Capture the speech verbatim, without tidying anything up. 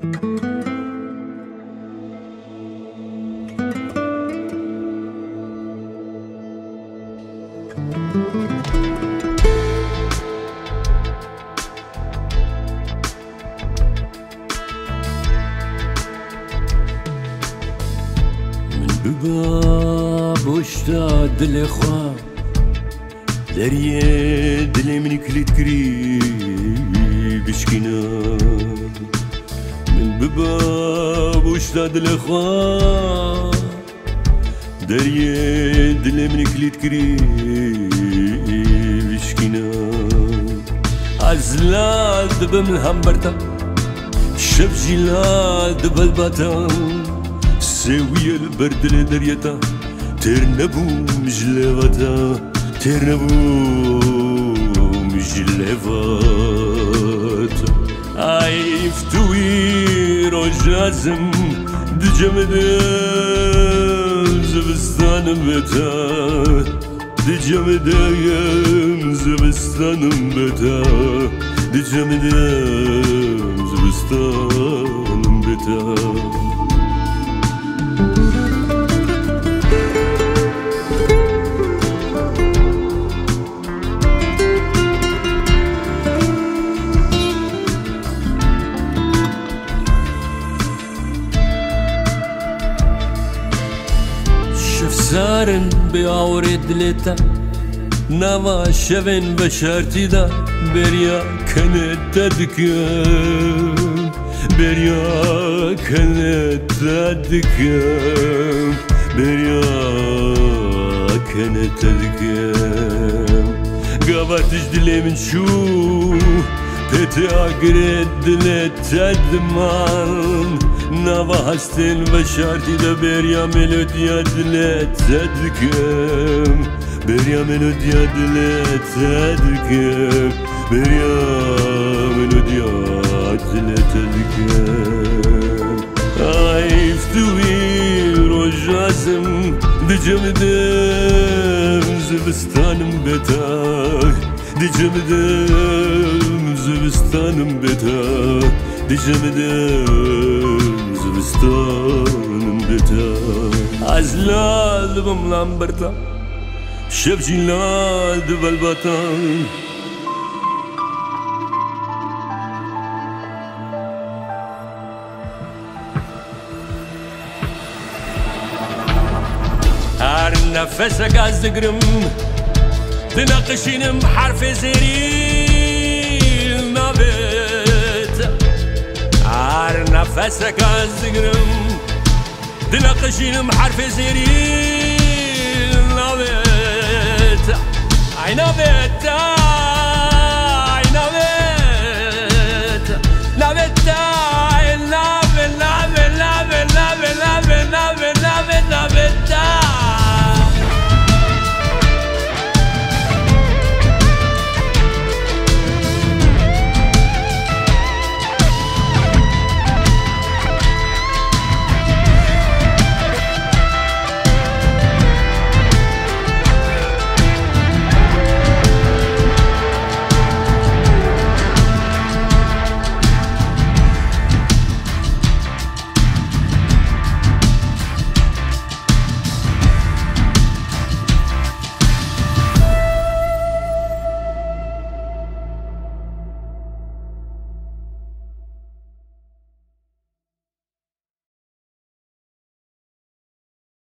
Min biba boşta dilê xwe, deriyê dilê min kilît kirî bişkîna. Min biba boşta dilê xwe, deriyê dilê min kilît kirî bişkîna. Ez lal dibim li hember te, şev jî lal dibe li ba te. Sêwiyê li ber dilê deriyê te, têr nebûm ji lêva te, têr nebûm ji lêva te. Ay, tu wî roja zim, di cem de zivistanim bê te, di cem de zivistanim bê te, di cem de zivistanim bê te. Şev sar in bê awirê dilê te, nava şevên veşartî de bêriya kenê te dikim. Bêriya kenê te dikim, bêriya kenê te dikim. Gava tu ji dilê min çû, pê tê agirê dilê te diman. Nava hestên veşartî de bêriya melodiya dilê te dikim. Bêriya melodiya dilê te dikim, bêriya melodiya dilê te dikim. Ay, tu wî roja zim, di cem de zivistanim bê te, di cem de zivistanim bê te, di cem de zivistanim bê te. Ez lal dibim li hember te. Şev jî lal dibe li ba te. Her nefesek ez digirim, dineqişînim herfê zêrî navê te. Her nefesek ez digirim, dineqişînim herfê zêrî navê te. Ay navê te.